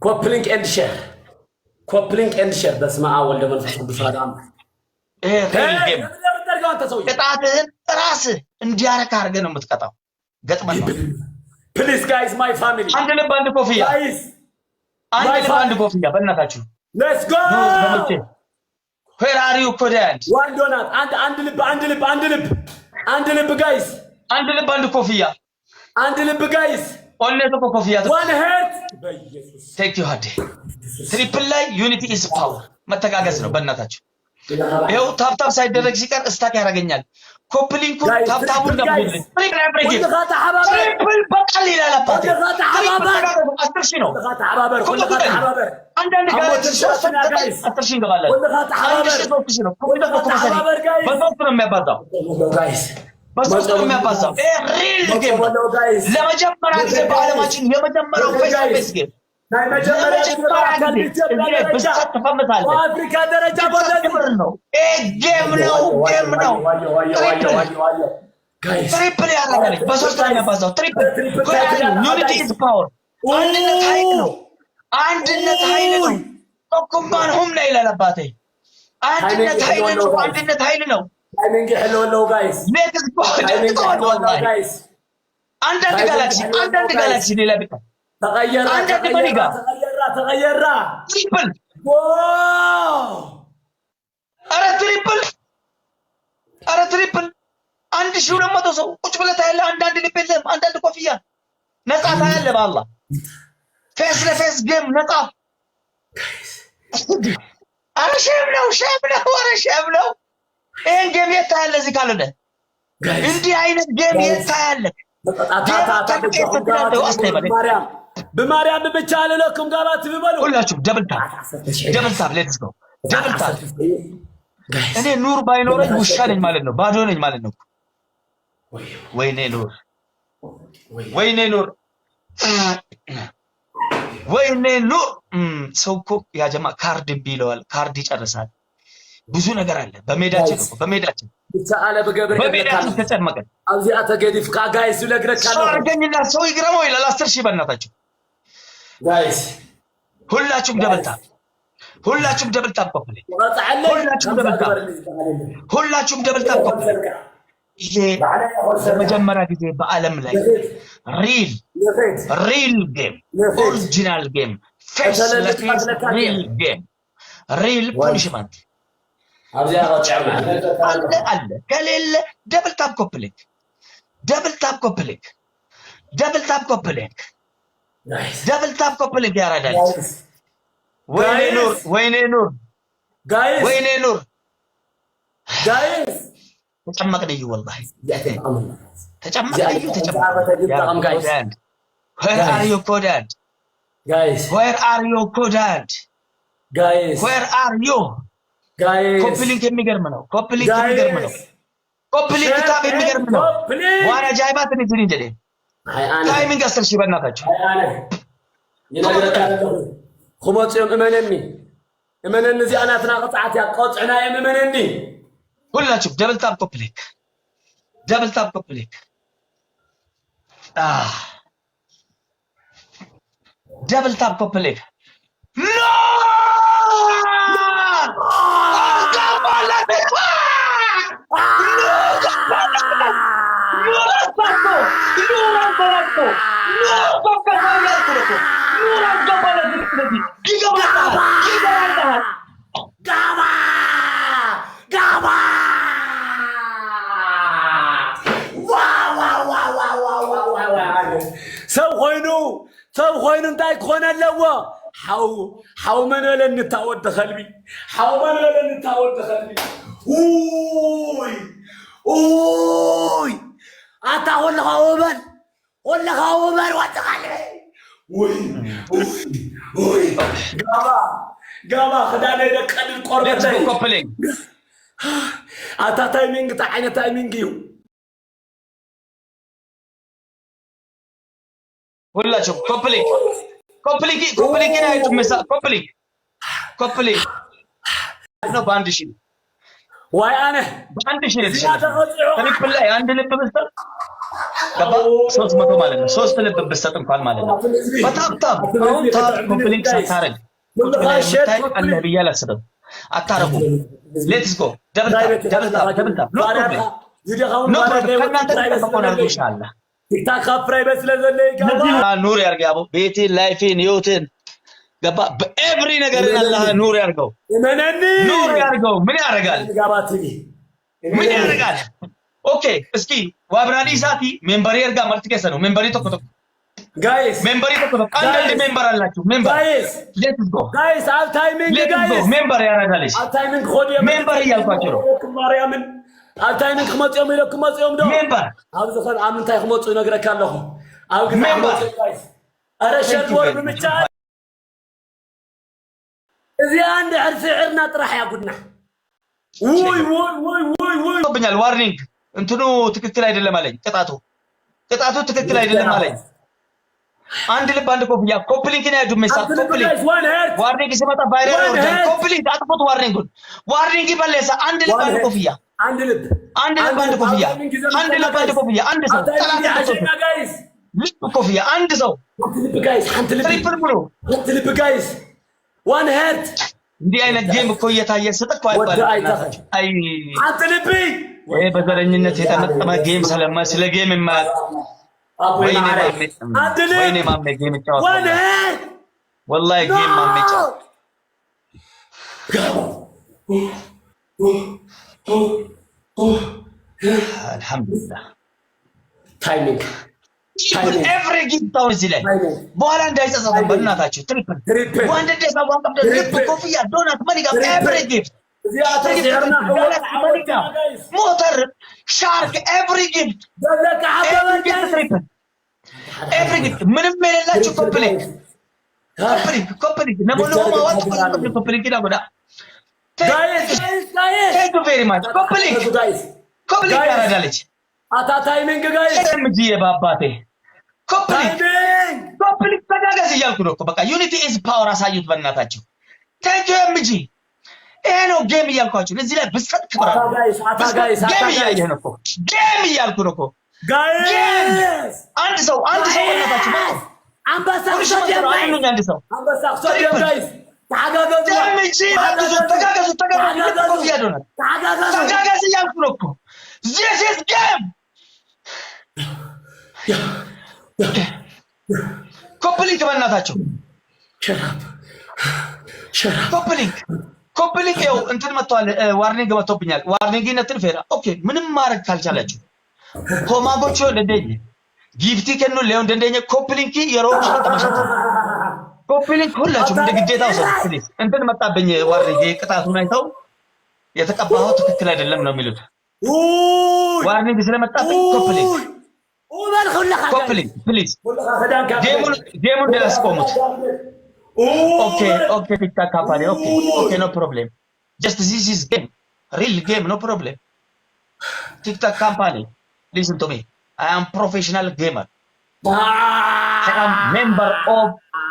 Copy link and share, copy link and share። በስመ አብ ወልደ መንፈስ ቅዱስ አሐዱ አምላክ። ይሄ real game። ቅጣትህን ራስህ እንዲያረካ አድርገህ ነው የምትቀጣው። ገጥመን ነው። Please guys, my family. አንድ ልብ አንድ ኮፍያ፣ guys. አንድ ልብ አንድ ኮፍያ፣ በእናታችሁ። Let's go. Where are you ኮዳንድ? One donut። አንድ አንድ ልብ፣ አንድ ልብ፣ አንድ ልብ፣ አንድ ልብ guys. አንድ ልብ አንድ ኮፍያ። አንድ ልብ guys. ኦኔ tokko ኮፍያ። One heart በኢየሱስ። Thank you ሀዴ። Triple ላይ unity is power፣ መተጋገዝ ነው። በእናታችሁ ይኸው tap tap ሳይደረግ ሲቀር stuck ያደርገኛል። Copy link ኡ tap tap ኡን ደብልኝ። Triple በቃል ይላል አባቴ። 10,000 ነው። አንዳንድ ጋላክሲ ሶስት 10,000 እንገባለን። 1,000 3,000 ነው። በሶስት ነው የሚያባዛው፣ በሶስት ነው የሚያባዛው። Real game ነው። ለመጀመሪያ ጊዜ በዓለማችን የመጀመሪያው face to face game፣ ለመጀመሪያ ጊዜ ብሳት ትፈምሳለህ። በአፍሪካ ደረጃ። ክብር ነው። Game ነው፣ game ነው። Triple ያደረጋል። በሶስት ነው የሚያባዛው። Triple፣ unity is power። አንድነት ኃይል ነው። አንድነት ኃይል ነው። Tokkummaan humna ይላል አባቴ። አንድነት ኃይል ነው። አንድነት ኃይል ነው። Timing ይሕልወለው guys. Let's go። አንዳንድ ጋላክሲ፣ አንዳንድ ጋላክሲ፣ ሌላ ቢቀር ተቀየራ። አንዳንድ money gun። ተቀየራ፣ ተቀየራ። Triple። ኧረ triple፣ ኧረ triple። 1,200 ሰው ቁጭ ብለህ ታያለህ። አንዳንድ ልብ የለህም። አንዳንድ ኮፍያ ነፃ ታያለህ። በአላህ face ለ face game ነፃ። ኧረ shame ነው፣ shame ነው፣ ኧረ shame ነው። ይሄን game የት ታያለህ? እዚህ ካልሆነ እንዲህ አይነት game የት ታያለህ? ብማርያም ብቻ አልለኩም ጋባት ብበሉ። ሁላችሁም double tap፣ double tap፣ let's go, double tap። እኔ ኑር ባይኖረኝ ውሻ ነኝ ማለት ነው፣ ባዶ ነኝ ማለት ነው። ወይኔ ኑር፣ ወይኔ ኑር፣ ወይኔ ኑር። ሰው እኮ ያጀማ ካርድ እምቢ ይለዋል፣ ካርድ ይጨርሳል። ብዙ ነገር አለ በሜዳችን እኮ፣ በሜዳችን ብቻ ብገብር በሜዳችን ተጨመቀን። ኣብዚኣ ተገዲፍካ guys ዝነግረካ። ሰው አድርገኝና ሰው ይግረመው ይላል። 10,000 በእናታችሁ። Guys. ሁላችሁም double tap፣ ሁላችሁም double tap copy link፣ ሁላችሁም double tap፣ ሁላችሁም double tap copy link። ይሄ ለመጀመሪያ ጊዜ በዓለም ላይ real real game፣ original game፣ face ለ face real game፣ real punishment አለ አለ ከሌለ double tap copy link፣ double tap copy link፣ double tap copy link፣ double tap copy link ያረዳል። ወይኔ ኑር፣ ወይኔ ኑር፣ ወይኔ ኑር። Guys. ተጨመቅን እዩ፣ ወላሂ ተጨመቅን እዩ፣ ተጨመቅን። Where are you ኮዳድ? Guys. Where are you ኮዳድ? Guys. Where are you? Guys. Copy link የሚገርም ነው። Copy link የሚገርም ነው። Copy link tap የሚገርም ነው። Waan ajaa'ibaatti ni jirin jedhe timing 10,000 በእናታችሁ። ክመፅኦም እመነኒ፣ እመነኒ። እዚኣ ናትና ቅፅዓት እያ፣ ቀፅዕና እዮም፣ እመነኒ። ሁላችሁም double tap copy link፣ double tap copy link፣ double tap copy link። No አስገባለት! ኑር አስገባለት! ኑር አስገባለት! ኑር አስገባለት! ኑር አስገባለት! ይገባልሃል! ይገባልሃል! ጋባ ጋባ! ሰብ ኮይኑ፣ ሰብ ኮይኑ እንታይ ክኾን ኣለዎ? ሓው ሓው መን በለኒ እታ ወዲ ከልቢ፣ ሓው መን በለኒ እታ ወዲ ከልቢ። ውይ ውይ፣ ኣታ ኩልኻ ውበል፣ ኩልኻ ውበል ወዲ ከልቢ። ውይ ውይ፣ ጋባ ጋባ፣ ክዳነይ ደቀድል ቆርበተይ። Copy link. ኣታ timing እንታይ ዓይነት timing እዩ? ሁላችሁም copy link፣ copy link፣ copy link ናይቱ ምሳ፣ copy link፣ copy link ነው። በ1,000 ዋይ ኣነ በ1,000 ነው የተሸነፈው። Triple ላይ አንድ ልብ መስጠት። ገባ 300 ማለት ነው። ሶስት ልብ ብትሰጥ እንኳን ማለት ነው። በ tap tap አሁን tap copy link ሳታረግ ቁጭ ብለህ የምታይ አለህ ብዬ አላስብም። አታረጉም። Let's go, double tap, double tap, double tap. No problem, no problem። ከእናንተ የሚጠበቀውን አድርጎ ኢንሻአላህ። TikTok ካብ private ስለ ዘሎ ይጋባ። ኑር ያርገው አቦ ቤቴን፣ life ኤን፣ ህይወትን ገባ በ every ነገርን አላህ ኑር ያርገው፣ እመነኒ። ኑር ያርገው። ምን ያደርጋል? ጋባ ቲቪ። ምን ያደርጋል? Okay, እስኪ ዋብራኒ ሳቲ member ergaa marti keessanu member tokko tokko Guys. Member tokko tokko አንዳንድ member አላችሁ member። Guys. Let's go. Guys, ኣብ timing። Let's go. Guys. Member ያደርጋልሽ። ኣብ timing ክኸዱ እዮም። Member እያልኳቸው ነው። ማርያምን ኣብ timing ክመፁ እዮም ኢለኩም መፅኦም ዶ? Member. ኣብዚ ኸ ኣብ ምንታይ ክመፁ ይነግረካ ኣለኹ ኣብ ግዜ Member. ክመፁ guys። ኣረ share ወር ብምቻል እዚኣ እንድሕር ስዕርና ጥራሕ እያ ጉድና። ውይ ውይ ውይ ውይ ውይ። ብኛል warning እንትኑ ትክክል አይደለም አለኝ። ቅጣቱ ትክክል አይደለም አለኝ። አንድ ልብ አንድ ኮፍያ copy link ነው ያዱ ሜሳ copy link። Guys, one heart. Warning ሲመጣ viral One ወርዳል። heart. Copy link አጥፉት። Warning ኡን warning ይበለሳ። አንድ ልብ አንድ ኮፍያ። አንድ ልብ። አንድ ልብ አንድ ኮፍያ፣ አንድ ልብ አንድ ኮፍያ፣ አንድ ሰው ጠላት። ሓሸና guys. ልብ ኮፍያ አንድ ሰው። ሓንቲ ልቢ guys፣ ሓንቲ ልቢ። Triple ሙሉ። ሓንቲ ልቢ guys, one heart. እንዲህ አይነት game እኮ እየታየ ስጥ እኮ ወደ አይባልም። አይተኸኝ። አይ። ሓንቲ ልቢ። ይሄ በዘረኝነት የተመጠመ game ስለ game የማያውቅ ኣቦይ ወይኔ። ማዕረይ። ማሜ። ሓንቲ ልብ። ወይኔ ማሜ game One ይጫወታል። Heart. ወላሂ game ማሜ ይጫወታል። አልሐምዱሊላህ። Timing. Every gift አሁን እዚህ ላይ በኋላ እንዳይጸጸተን በእናታችሁ triple። Triple. ዋንድ ደሳ ዋንቀም ልብ ኮፍያ donut money gun every gift። እዚኣ ተስዕርና ሞተር ሻርክ every gift. ዘለካ ዓበበ። Every gift triple, every gift። ምንም የሌላችሁ copy link, copy link, copy link። Namoonni homaa waan tokko copy link godha. Guys, guys, guys. Thank you very much. Copy link. Guys. Copy link ያረዳለች። ኣታ timing guys. ኤምጂ በአባቴ copy link. Timing. Copy link ተጋገዝ እያልኩ ነው እኮ። በቃ unity is power አሳዩት በእናታቸው። Thank you ኤምጂ። ይሄ ነው game እያልኳችሁ። እዚህ ላይ ብስቀት ክብር ኣታ guys፣ ኣታ guys፣ ኣታ Game Guys. እያየህ ነው እኮ game እያልኩ ነው እኮ። Guys. አንድ ሰው፣ አንድ ሰው በእናታችሁ መጡ። ኣንበሳ ሁሉ ክሰት እዮም። አሉኝ አንድ ሰው። ኣንበሳ ክሰት እዮም guys፣ ተሓጋገዙ። ኤምጂ አግዙ፣ ተጋገዙ፣ ተጋገዙ። ኮፍያ ዶናት። ተሓጋገዙ። ተጋገዝ እያልኩ ነው እኮ። This is game. Copy link በእናታቸው። ሸራብ ሸራብ። Copy link, copy link። ይኸው እንትን መጥተዋል። Warning መጥቶብኛል። Warning ነትን ፌራ okay። ምንም ማድረግ ካልቻላችሁ homaa gochuu dandeenye gift kennu ሊሆን dandeenye copy link yeroo shantama shantama copy link ሁላችሁም እንደ ግዴታ ውሰዱ please። እንትን መጣብኝ warning። ቅጣቱን አይተው የተቀባኸው ትክክል አይደለም ነው የሚሉት። ውይ። Warning ስለመጣብኝ copy link. በል ኩልኻ። Copy link please. ኩልኻ ክዳንካ። Game ኡን game ኡን እንዳያስቆሙት። Okay, okay, TikTok company, okay, okay, no problem. Just this is game, real game, no problem. TikTok company, listen to me. I am professional gamer. I am member of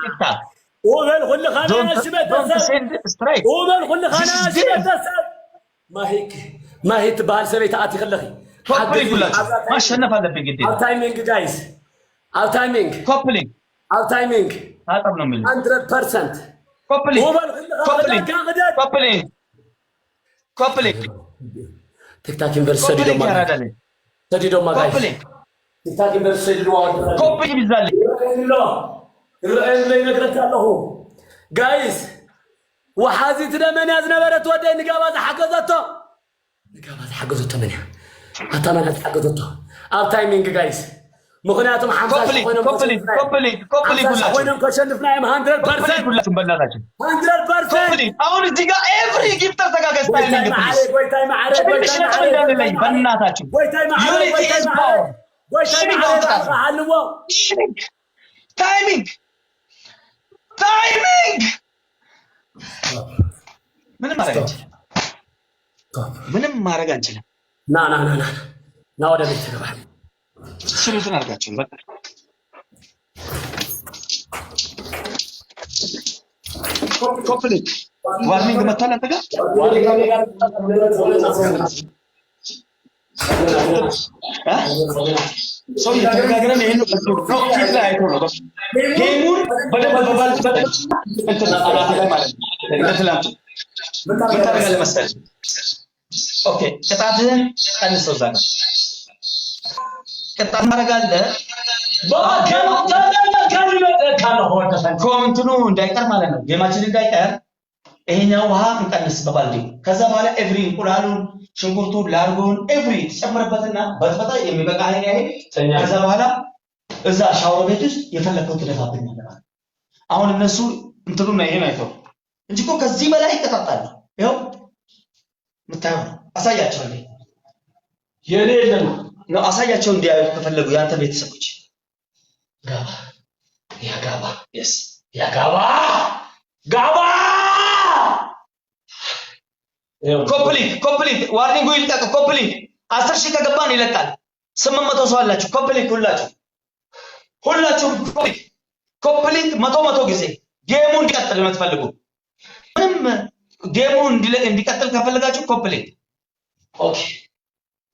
TikTok. ወበል ኩልኻ። Don't send strike. ወበል ኩልኻ። This is game. ማሂክ ማሂ ትበሃል ሰበይቲ ኣቲ ከለኺ። Copy link ሁላችሁ ማሸነፍ አለብኝ ግዴታ። ኣብ timing guys፣ ኣብ timing። Copy link. ኣብ timing. ታጠብ ነው የሚሉት። 100%. Copy link. ወበል ኩልኻ። Copy link. ክዳንካ ክደን። Copy link, copy link. TikTok ዩኒቨርሲቲ Copy link. ሰዲዶማ። ያራዳልኝ። ሰዲዶማ guys። Copy link. TikTok ዩኒቨርሲቲ ሰዲድዋ። Copy link ይብዛልኝ። ይረአየኒ ይረአየኒ ይነግረካ ኣለኹ guys። ወሓዚት ደመን እያ ዝነበረት ወደይ ንጋባ ዝሓገዘቶ፣ ንጋባ ዝሓገዘቶ መን እያ? ኣታ መን እያ ዝሓገዘቶ? ኣብ timing guys፣ ምክንያቱም 50 Copy link. ኮይኖም Copy link, copy link, copy link ሁላችሁ። ኮይኖም ከሸንፍና እዮም 100 Copy link. Percent. ሁላችሁም በእናታችሁ። 100%. Copy link። አሁን እዚህ ጋር every gifter ተጋገዝ። ጎይታይ Timing ማዕረ please. ጎይታይ ማዕረ። ትንሽ ነጥብ እንዳንለይ በእናታችሁ። ጎይታይ ማዕረ። Unity ጎይታይ is ማዕረ። Power. ጎይታይ ማዕረ ሓልዎ። Timing, timing። ምንም ማድረግ አንችልም። ምንም ማድረግ አንችልም። ና ና ና ና ና ወደ ቤት ግባ። ስሉትን አድርጋችሁ በቃ። Copy link። Warning መጥቷል አንተ ጋር? እ? ሰው ተነጋግረን ይሄን ነው ፊት ላይ አይቶ ነው game ኡን በደንብ በባል እንትን አናት ላይ ማለት ነው። እንደ ትላንቱ ምን ታደርጋለህ መሰለህ? Okay ቅጣትህን ቀንሰው እዛ ጋር ቅጣት ታደርጋለህ። ኮምንትኑ እንዳይቀር ማለት ነው። Game ኣችን እንዳይቀር ይሄኛው ውሃ እንቀንስ በባልዲው። ከዛ በኋላ every እንቁላሉን፣ ሽንኩርቱን፣ ላርጎን every ትጨምርበትና በጥበጣ የሚበቃህን ያህል ከዛ በኋላ እዛ ሻወር ቤት ውስጥ የፈለከው ትደፋብኛለህ ማለት ነው። አሁን እነሱ እንትኑና ይሄን አይተው እንጂ እኮ ከዚህ በላይ ይቀጣጣሉ። ይኸው የምታየው ነው። አሳያቸው እንዴ የኔ የለም ነው አሳያቸው እንዲያዩ ከፈለጉ የአንተ ቤተሰቦች ጋባ ያ ጋባ Yes ያ ጋባ ጋባ Copy link copy link warning ኡ ይልቀቅ። Copy link 10,000 ከገባን ይለቃል። 800 ሰው አላችሁ። Copy link ሁላችሁ ሁላችሁም copy link copy link መቶ መቶ ጊዜ game ኡ እንዲቀጥል የምትፈልጉ ምንም game ኡ እንዲቀጥል ከፈለጋችሁ copy link Okay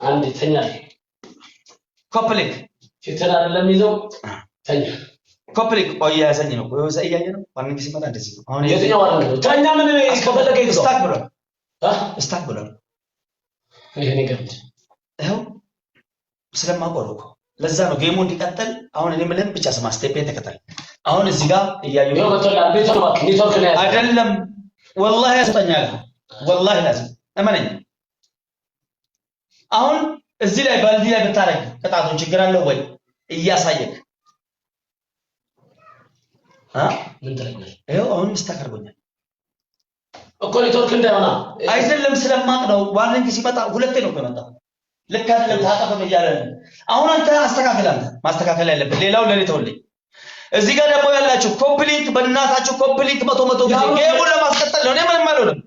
አንዴ ተኛ። Copy link ፊትን አይደለም ይዘው ተኛ። Copy link ቆይ እየያዘኝ ነው። ቆይ እያየ ነው። Warning ሲመጣ እንደዚህ ነው። አሁን የትኛው warning ነው? ተኛ። ምን ከፈለገ ይግዛው። Stuck ብሏል። Stuck ብሏል። ይሄ ነገር ይኸው ስለማውቀው ነው እኮ ለዛ ነው game ኡ እንዲቀጥል። አሁን እኔ የምልህን ብቻ ስማ፣ step ኤን ተከተል። አሁን እዚህ ጋር እያየሁ ይኸው መጥቶልሃል። ኔትወርክ ነው ያዘው። አይደለም፣ ወላሂ ያስጠኛል። ወላሂ ላዚም እመነኝ። አሁን እዚህ ላይ ባልዲ ላይ ብታረግ ቅጣቱን ችግር አለው ወይ? እያሳየክ አ ምን ትለኛለህ ይኸው አሁንም stuck አድርጎኛል። እኮ ኔትወርክ እንዳይሆና አይደለም ስለማቅ ነው። Warning ሲመጣ ሁለቴ ነው እኮ የመጣው። ልክ አይደለም ታጠፈም እያለ ነው። አሁን አንተ አስተካክል፣ አንተ ማስተካከል ያለብን ሌላው ለኔ ተውልኝ። እዚህ ጋር ደግሞ ያላችሁ copy link በእናታችሁ copy link መቶ መቶ ጊዜ game ኡን ለማስቀጠል ነው። እኔ ምንም አልሆንም።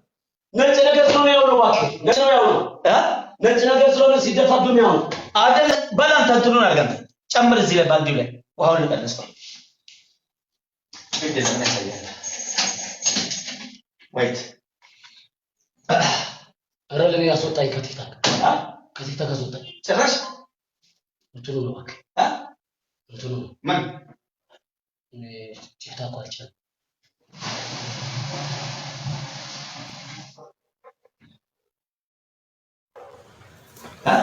ነጭ ነገር ስለሆነ ያው ነው እባክህ፣ ነጭ ነው ያው ነው። እ ነጭ ነገር ስለሆነ ሲደፋብም ያው ነው። አይደል በል አንተ እንትኑን አድርግ፣ አንተ ጨምር እዚህ ላይ ባልዲው ላይ ውሃውን ልቀንስ ነው። ግድ የለም ያሳያል። Wait ኧረ ለኔ አስወጣኝ ከቲክታክ ከቲክታክ አስወጣኝ። ጭራሽ እንትኑ ነው እባክህ እ እንትኑ ነው ምን እኔ ቲክታክ አልችልም። እ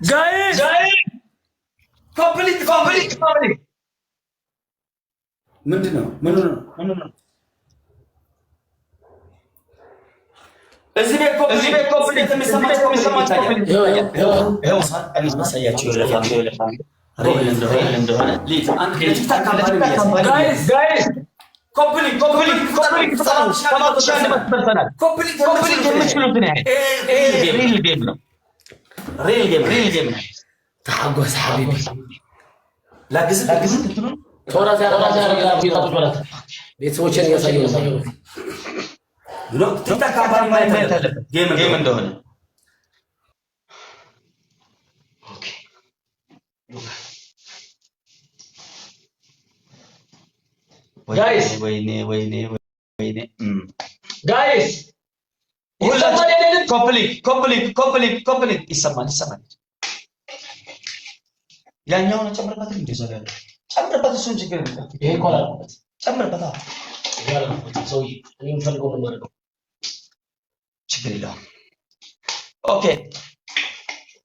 Guys Copy link copy link copy link ምንድን ነው? ምን ነው? ምን ነው? እዚህ ቤት copy link copy link የሚሰማችሁ copy link ይኸው ማሳያችሁ real እንደሆነ Guys Guys copy link copy link copy link 7,100 ደርሰናል። Copy link የምትችሉትን ያህል real game ነው። Real game real game ነው። ተሐጎስ حبيبي ላግዝ ላግዝ እንትኑን ቶራት ያረጋል። ቤተሰቦችን እያሳየሁ ነው። ቲክታክ company ማየት አለበት game እንደሆነ። Okay guys ወይኔ ወይኔ ወይኔ Guys ይሰማል የኔ ድምፅ? Copy link copy link copy link copy link ይሰማል ይሰማል። ያኛውን ጨምርበት እንዴ እዛ ጋር ጨምርበት። እሱን ችግር የለም። ይሄ እኮ አላልኩበት። ጨምርበት። አዎ ይሄ አላልኩበትም ሰውዬ። እኔ የምፈልገው ነው የማደርገው። ችግር የለውም። Okay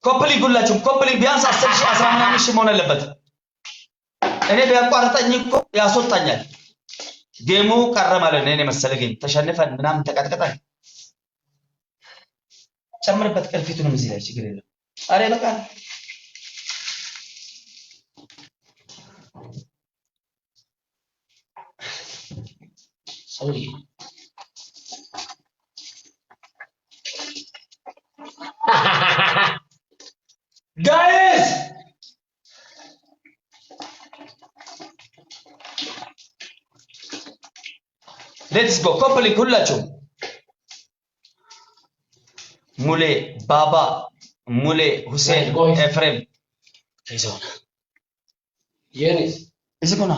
copy link ሁላችሁም copy link ቢያንስ 10,000 አስራ ምናምን ሺህ መሆን አለበት። እኔ ቢያቋርጠኝ እኮ ያስወጣኛል። Game ኡ ቀረ ማለት ነው። እኔ መሰለ game ተሸንፈን ምናምን ተቀጥቀጠን ጨምርበት። ቅርፊቱንም እዚህ ላይ ችግር የለም። አረ ይበቃል። ሰውዬ guys Let's go copy link ሁላችሁም ሙሌ ባባ ሙሌ ሁሴን ኤፍሬም ይዘውና የኔስ እዚህ ጎና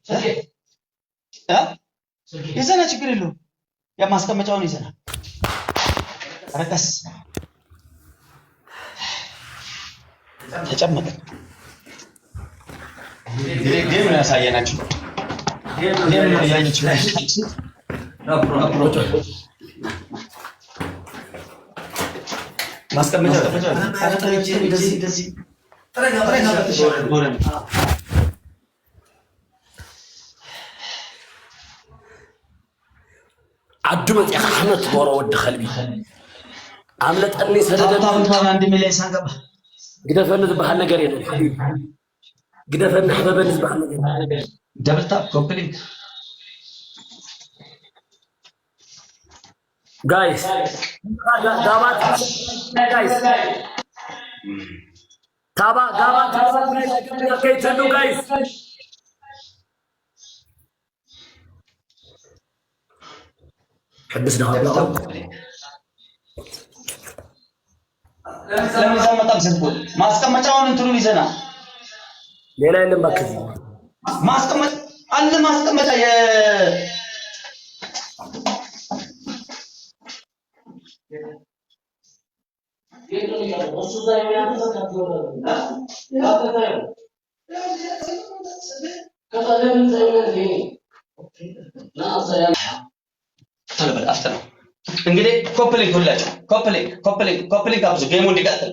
ስልኬ እ ስልኬ ይዘና ችግር የለውም። ያ ማስቀመጫውን ይዘና ኧረ ቀስ ተጨመቀ። Game ነው ያሳየናችሁ። Game ነው ያየችው። ማስቀመጫ እንደዚህ ዓዱ መፂኻ ሕመት ትገብሮ ወዲ ከልቢ ኣምለጠኒ ሰደደኒ። አንድ ሚሊዮን ሳንገባ ግደፈኒ ዝበሃል ነገር የለን ሓቢቢ፣ ግደፈኒ ሕበበኒ ዝበሃል ነገር። Double tap, copy link. Guys, ጋባት guys፣ ታባ ጋባት ከይትህሉ guys። ሕድስ ዳ። ለምን ይዘህ አልመጣም? ስልኩን ማስቀመጫውን እንትኑን ይዘና። ሌላ የለም እባክህ። ማስቀመጫ አለ፣ ማስቀመጫ የ ቶሎ በል አፍጥነው። እንግዲህ copy link ሁላችሁ copy link, copy link, copy link አብዙ game ኡ እንዲቀጥል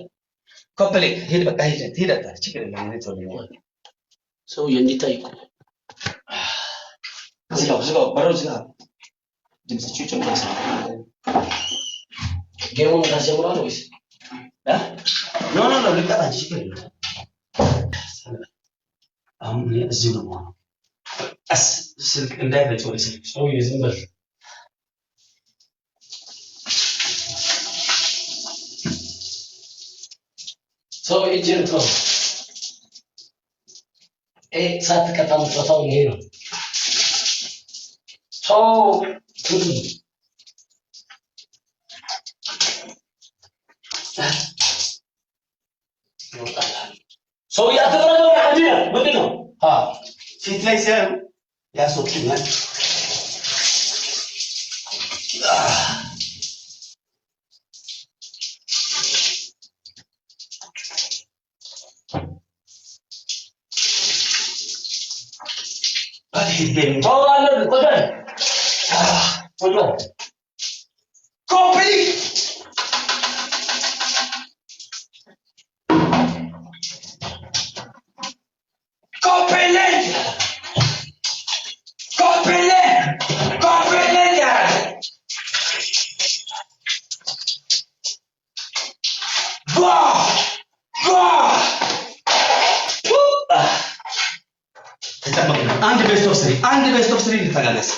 copy link። ሂድ በቃ ሂድ ሂድ፣ ችግር የለም። እኔ ቶሎ ሰውዬ እንዲታይ እኮ። ዝጋው ዝጋው፣ በሩ ዝጋ። ድምጻችሁ ጨምሮ ስራ። Game ኡን ታስጀምራለህ ወይስ? No, no, no፣ ልቀጣ እንጂ ችግር የለም። አሁን እኔ እዚሁ ነው የምሆነው። ቀስ ስልክ እንዳይረጭ ወደ ስልክ። ሰውዬ ዝም በል። ሰው እጅን ተው። ይሄ ሳትቀጣ የምትፈታው ይሄ ነው። ሰው ትንትን ይወጣል። ሰውዬ አትጥረገው። ምንድን ነው? ፊት ላይ ሲያዩ ያስወጡኛል። ሰው አለ ቁጭ በል ቁጭ በል። Copy copy link, copy link, copy link. ጓ ጓ ተጨመቅን። አንድ best of three፣ አንድ best of three እንተጋገዝ።